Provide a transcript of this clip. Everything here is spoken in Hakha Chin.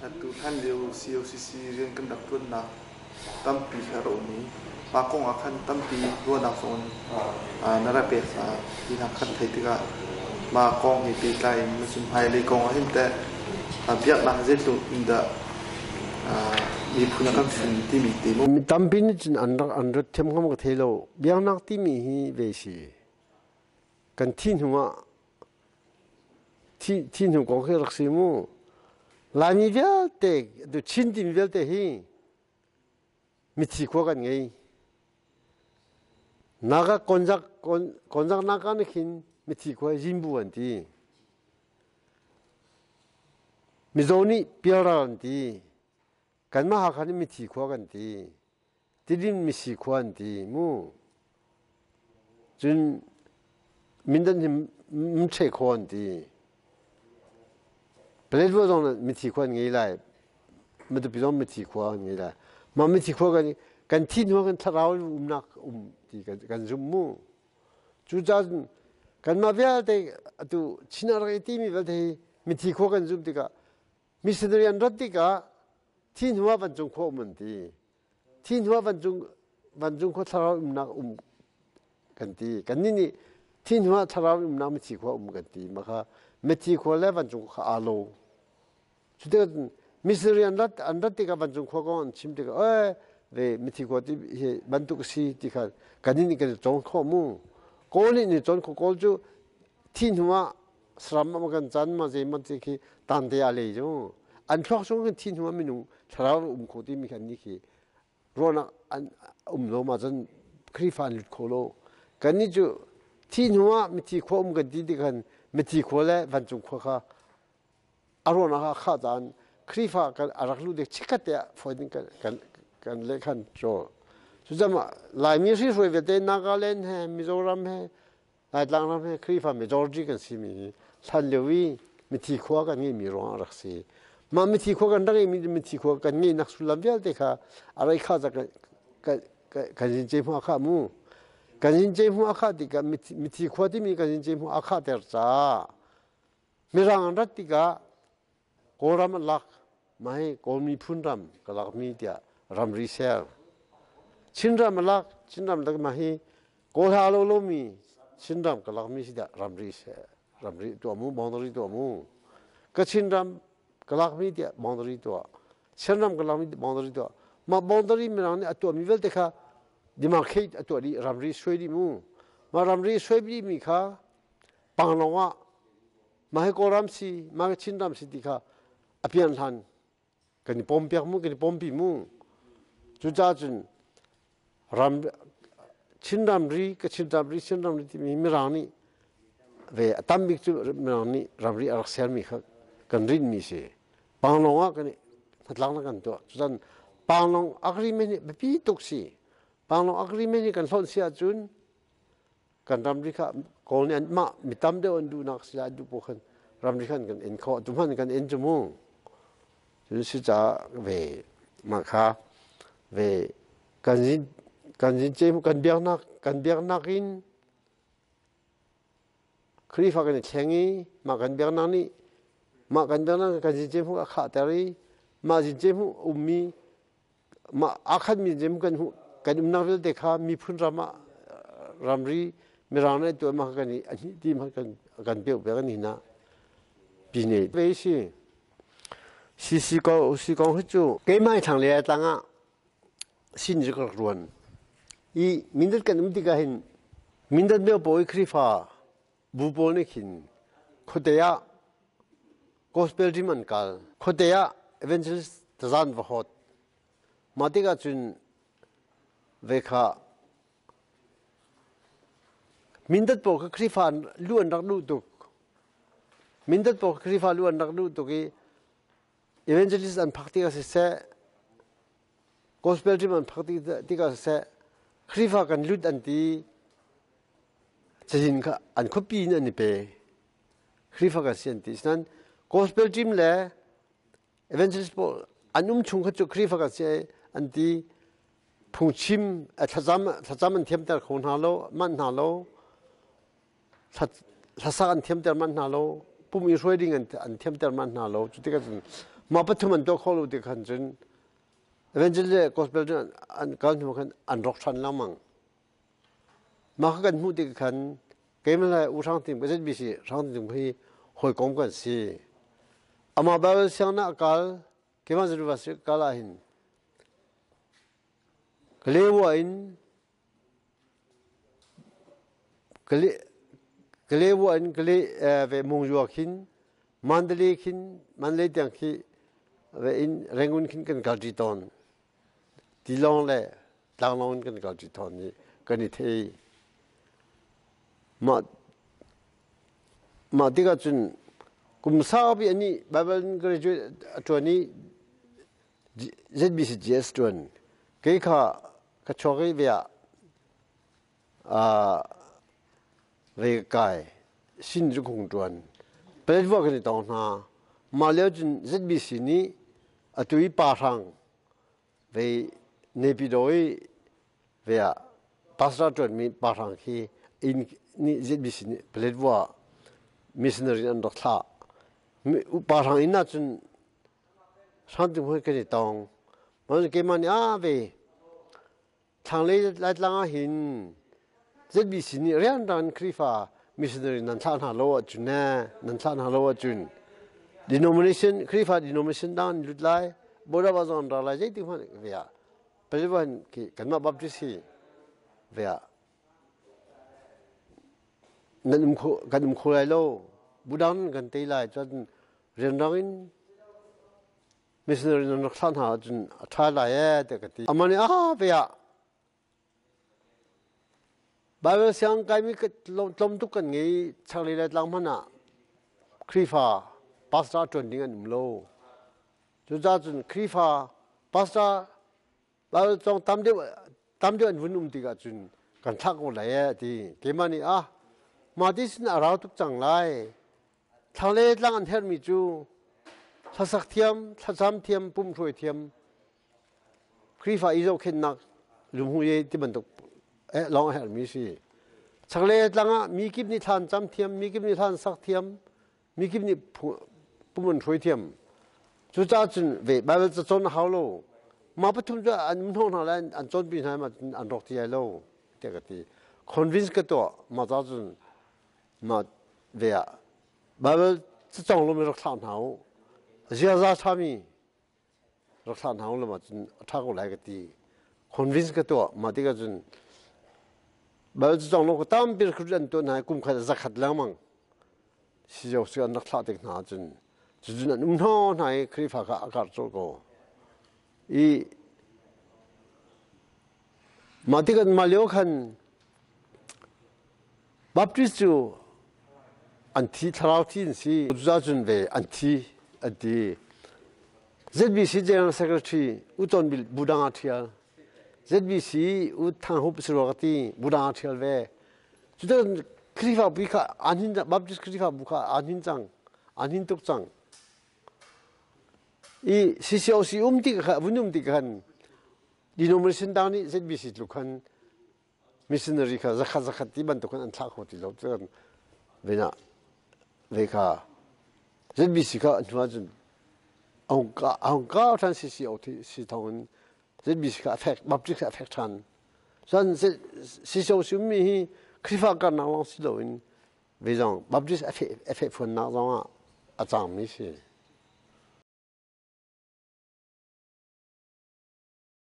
Atu hlan lio COCC rian kan rak ṭuannak tampi kha a um i mah kong ah khan tampi ruahnak zong na rak pek hna ti hna kan theih tikah mah kong he pehtlai in cun hmailei kong ah hin teh biaknak zeitluk in dah miphun a kan fun timi te mu. Mi tampi nih cun an rak an rat thiam ngam ka thei lo. Biaknak timi hi ve si. Kan thi hnu ah thi thi hnu kong khi rak si mu. Laimi vialte tu Chin timi vialte hi mithi khua kan ngei. Naga konjak konjak naga nih khin mithi khua Jinbu an ti. Mizo nih Pialral an ti. Kanmah Hakha nih mithi khua kan ti. Tidim misi khua an ti mu. Cun Mindat hi Mche khua an ti. Paletwa zong mithi khua an ngei lai. Matupi zong mithi khua an ngei lai. Mah mithi khua kan kan thi hnu kan thlarau umnak um ti kan kan zum mu. Cucaah kanmah vialte atu Chin ah rak i timi vialte hi mithi khua kan zum tikah missionary an rat tikah thi hnu ah vancung khua um an ti. Thi hnu ah vancung vancung khua thlarau umnak um kan ti. Kannih nih thi hnu ah thlarau umnak mithi khua um kan ti. Mah kha mithi khua le vancung khua kha aa lo. Cutikah missionary an rat an rat tikah vancung khua kong an chim tikah ee ve mithi khua ti hi bantuk a si ti kha kannih nih kan i cawn khawh mu. Kawl nih ni cawn khawh Kawl cu thi hnu ah saram ah kan can ma zei ma ti khi tan te a lei cu an thluak chung kan thi hnu ah minung thlarau um kho ti mi khan ni khi ruahnak an um lo ma cun Khrihfa an lut kho lo. Kannih cu thi hnu ah mithi khua um kan ti ti khan mithi khua le vancung khua kha a ruahnak ah khah caan Khrihfa kan a rak luh ding chikkhat te ah fawi ding kan kan kan leh khan cawl. Cucaah Laimi hrihruai vialte Nagaland he Mizoram he Laitlang ram he Khrihfa majority kan simi hi hlan lio i mithi khua kan ngeihmi ruangah a rak si. Mah mithi khua kan rak ngeihmi mithi khua kan ngeihnak sullam vialte kha a rei kha kan kan kan in ce hmu a khah mu. Kan in ce hmu a khah tikah mithi khua timi kan in ce hmu a khah ter caah Mirang an rat tikah Kawlram an lak. Mah hi Kawl miphun ram ka lakmi tiah ramri ser. Chinram a lak. Chinram lak mah hi Kawl ha lo lomi Chinram ka lakmi si tiah ramri ser. Ramri tuah mu, boundary tuah mu. Ka Chinram ka lakmi tiah boundary tuah. Chinram ka lakmi boundary tuah. Mah boundary Mirang nih a tuahmi vialte kha demarcate a tuah dih, ramri suai dih mu. Mah ramri suai dihmi kha Panglong ah mah hi Kawlram si, mah hi Chinram si ti kha a pian hlan kan i pawmpiak mu, kan i pawmpi mu. Cucaah cun ram Chin ramri, ka Chin ramri, Chin ramri timi Mirang nih ve a tam bik cu Mirang nih ramri a rak sermi kha kan rinmi si. Panglong ah kan i hnatlaknak kan tuah. Cucan Panglong agreement hi biapi tuk si. Panglong agreement hi kan hlonh si ahcun Kan ramri kha Kawl nih anmah mi tam deuh an duhnak si an duh paoh khan ramri khan kan en khawh. Tu hmanh kan en cu mu. Cun si caah ve mah kha ve kan zin kan zin ce kan biaknak kan biaknak in Khrihfa kan i thleng i mah kan biaknak nih mah kan biaknak kan zin ce hmuh a khahter i mah zin ce hmuh ummi Mah aa khatmi zim kan hmuh kan umnak vialte kha miphun ram ah ramri mirang nih tuah ma kan i a hnih ti ma kan kan pek pek an hina pine ve si si si ko si kong hi cu keimah thlang le tlang ah sin rik rak ruan i mindat kan um tikah hin mindat meo pawi Khrifa bu pawl nih khin khuate ah gospel rim an kal khuate ah evangelist tazan va hot mah tikah cun ve kha mindat pawl kha Khrihfa lu an rak duh tuk mindat pawl kha Khrihfa lu an rak duh tuk i evangelist an phak tikah siseh gospel rim an phak tikah siseh Khrihfa kan lut an ti Cazin kha an khuapi in an i pe. Khrihfa kan si an ti. Asinain gospel team le evangelist pawl an um chung kha cu Khrihfa kan si an ti. Phungchim thlacam thlacam an thiamter kho hna lo, manh hna lo. Hlasak an thiamter manh hna lo. Pum i hruai ding an thiamter manh hna lo. Cu tikah cun Mah pathum an tuah khawh lo ti khan cun Evangel le Gospel cu an kal hnu khan an rawk ṭhan lengmang. Mah kha kan hmuh tik khan keimah le U Hrang Ting ZBC Hrang Ting hi hawikom kan si. Amah Bible sianginn a kal, keimah university kal ah hin Kalewa in Kalewa in Kale ve Mungyua khin Mandalay khin Mandalay tiang khi ve in Rangoon khin kan kalṭi tawn. Tilawng le tlanglawng in kan kalṭi tawn i kan i thei. Mah mah tikah cun kum saupi anih Bible graduate a ṭuan i ZBCGS ṭuan. Kei kha ka chuak i ve ah ve ka kai. Sin cu hung ṭuan. Paletwa kan i tong hna. Mah lio cun ZBC nih atu i pa hrang ve Naypyidaw i ve ah pastor ṭuanmi pa hrang khi inn nih ZBC nih Paletwa missionary an rak thlah. Pa hrang inn ah cun Hramtung hoi kan i tong. Mah keimah nih ah ve thlanglei Laitlang ah hin ZBC nih rianrang Khrihfa missionary nan thlah hna lo ahcun ne nan thlah hna lo ahcun denomination Khrihfa denomination dang an lut lai Bodaba zong an ra lai zeitik hmanh ve ah Palivan ki kanmah Baptist hi ve ah nan um kho kan um kho lai lo budang kan tei lai cun rianrang in missionary nan rak thlah hna ahcun a ṭha lai ee tiah ka ti. Amah nih ah ve ah Bible siang kaimi tlawm tuk kan ngei chaklei le tlang hmanh ah Khrihfa pastor ṭuan ding an um lo. Cucaah cun Khrihfa pastor Bible cawng tam deuh tam deuh an vun um tikah cun kan thlah ko lai ee ti. Keimah nih ah mah ti sin a rau tuk cang lai. Thlanglei tlang an herhmi cu hlasak thiam, thlacam thiam, pumhruai thiam, Khrihfa i zohkhenhnak lumhu ti bantuk lawng a herhmi si. Chaklei tlang ah mi kip nih thlan cam thiam, mi kip nih thlan sak thiam, mi kip nih pum an hruai thiam. Cucaah cun ve Bible ca cawn a hau lo. Mah pathum cu an um hnawh hna lai an cawnpi hna ma an rawk ti lai lo tiah ka ti. Convince ka tuah mah ca cun Mah ve ah Baibal cacawng lomi rak thlah hna u. Ziaza ṭhami rak thlah hna u lam ahcun a ṭha ko lai ka ti. Convince ka tuah. Mah tikah cun Baibal cacawng lo ka tampi recruit an tuah hna i kum khat zakhat lengmang si si an rak thlah tik hna ahcun cucun an um hna hna i Khrihfa kha a karh colh ko. I mah tikah mah lio khan Baptist cu an thi thlarau thi an si. Cucaah cun ve an thi an ti. ZBC General Secretary U Ton Bil Budang a ṭhial. ZBC U Thang Hup Sirua ka ti Budang a ṭhial ve. Cuticun Khrihfabu kha an hin Baptist Khrihfabu kha an hin cang. An hin tuk cang. I CCOC um ti kha vun um ti khan denomination dang nih ZBC tluk khan missionary kha zakhat zakhat ti bantuk in an thlah kho ti lo cun vena ve kha ZBC kha hnu ahcun ahung ka ṭhan CCO si thawng in ZBC kha a fek Baptist kha a fek ṭhan cun CCO si mi hi Khrihfa karnak lawng si loin ve zong Baptist a feh fuannak zong ah a cangmi si.